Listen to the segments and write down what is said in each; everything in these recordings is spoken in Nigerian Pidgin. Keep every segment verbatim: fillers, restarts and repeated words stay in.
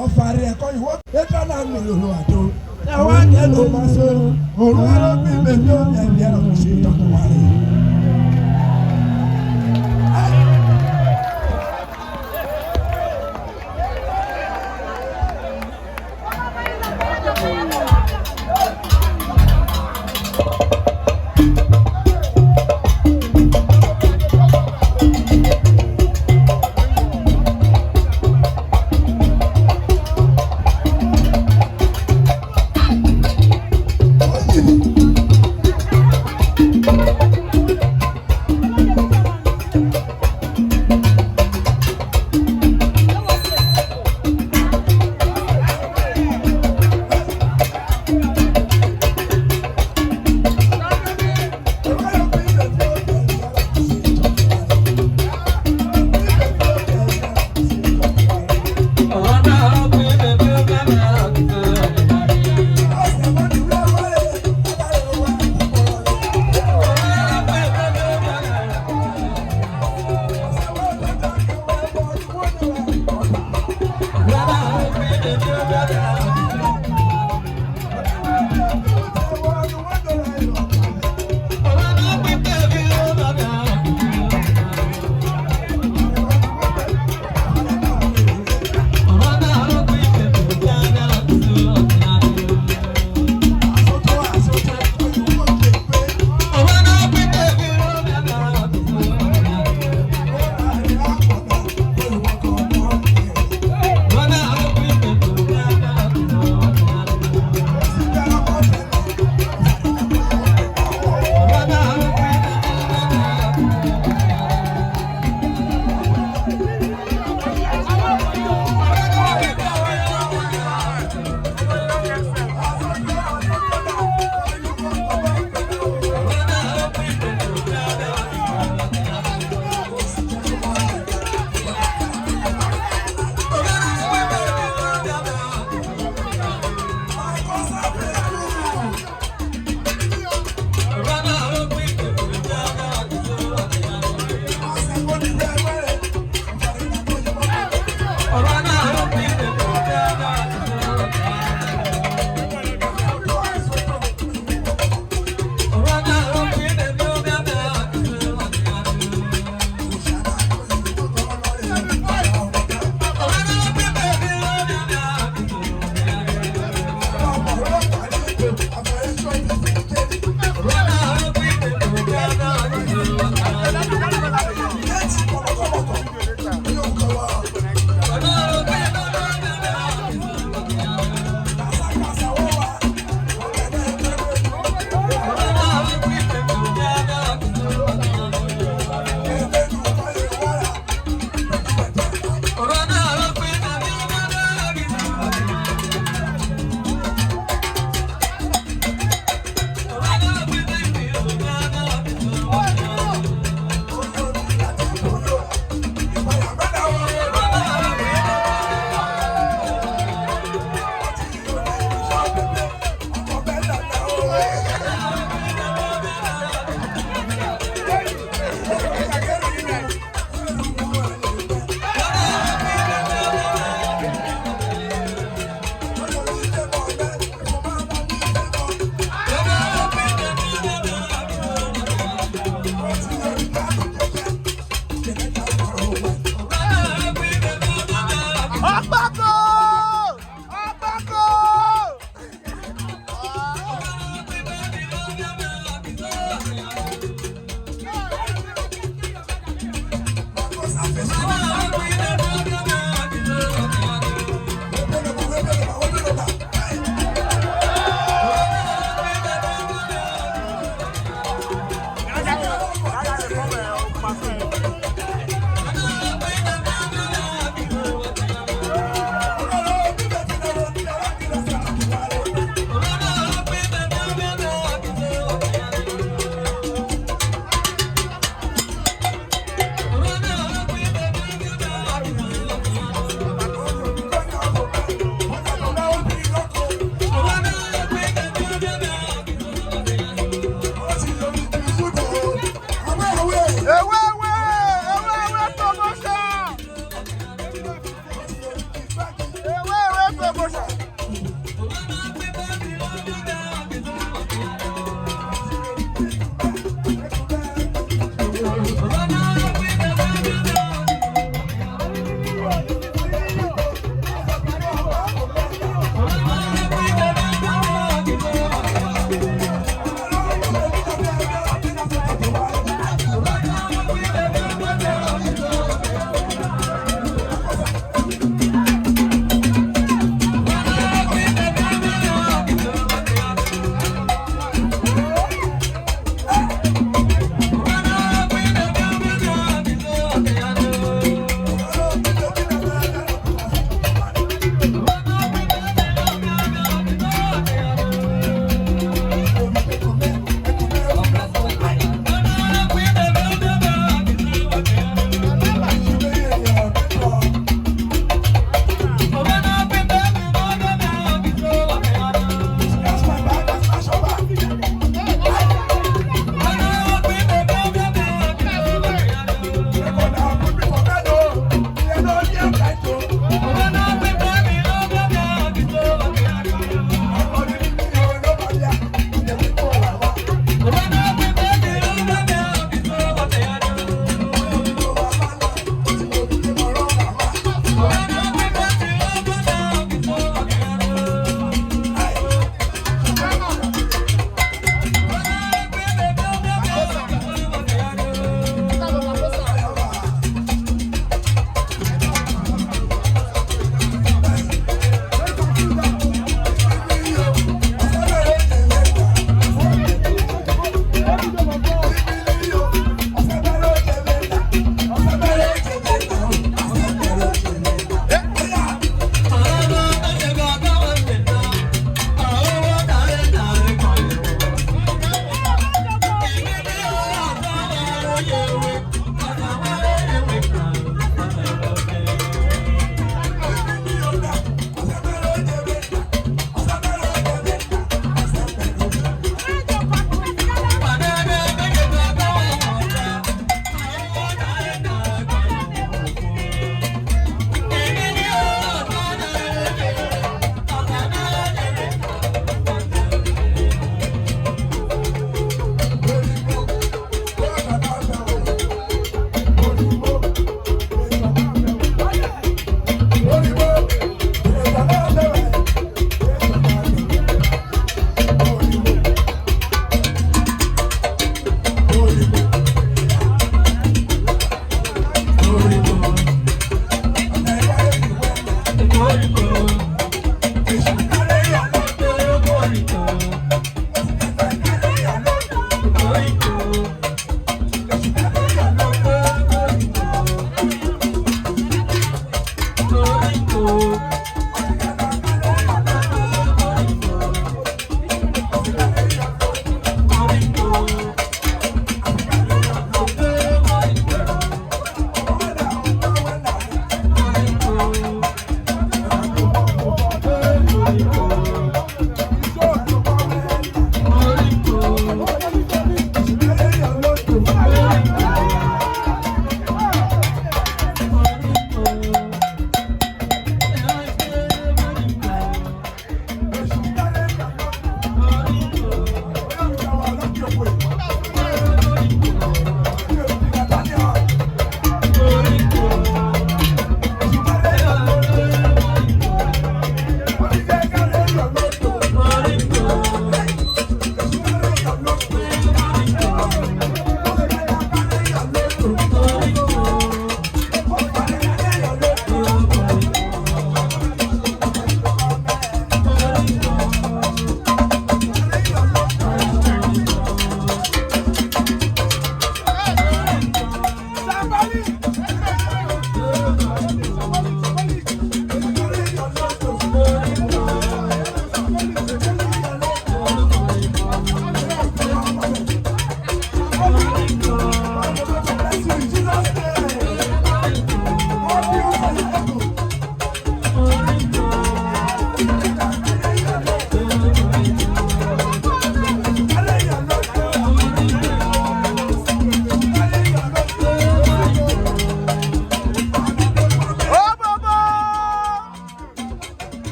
Ọ̀fàrí ẹ̀kọ́ ìwọ. Ẹ̀ka náà mi lòlò àjò. Ẹ̀wá jẹ́ ló máa so. Òun ló bí bèbí ó yẹ bí ẹ̀rọ kò ṣe tọkùn wá rè.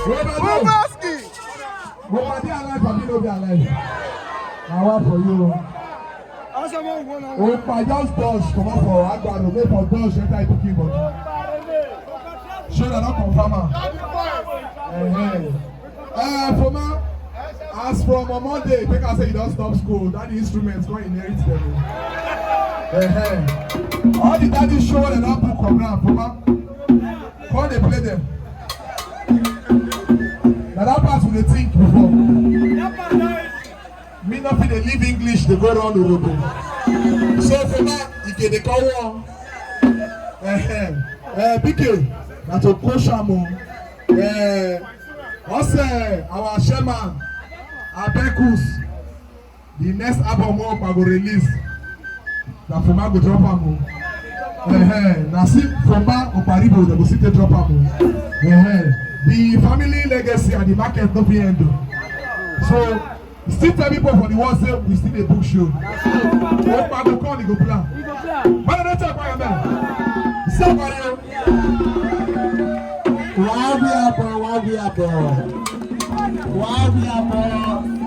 Obaski. Oba dey alive, abi no dey alive? Na one for you. Opa just dodge comot for Agbaro, make for dodge enter Ibuki body. Show na don confirm am. Uh-huh. Uh, Foma, as from on Monday, take am say you don stop school, that the instruments go inherit them. Uh-huh. All the daddy show wey dem don put for ground, Foma, come dey play them. Na that part we dey think before. Me no fit dey leave English dey go round Urhobo. So Foma, Ike dey call one. Uh-huh. Uh, B K, na to coach am o. Uh, also, our chairman, Abecus, the next album wey Opa go release, na Foma go drop am o. Uh-huh. Na see Foma Oparibo dem go still take drop am o. Uh-huh. The family legacy and the market no fit end o. So, still tell people for the world say we still dey book show. Opa go come, he go plan. Mana no tell fire man. Say fire. Wàá wí abọ̀, wàá wí abọ̀. Wàá wí abọ̀.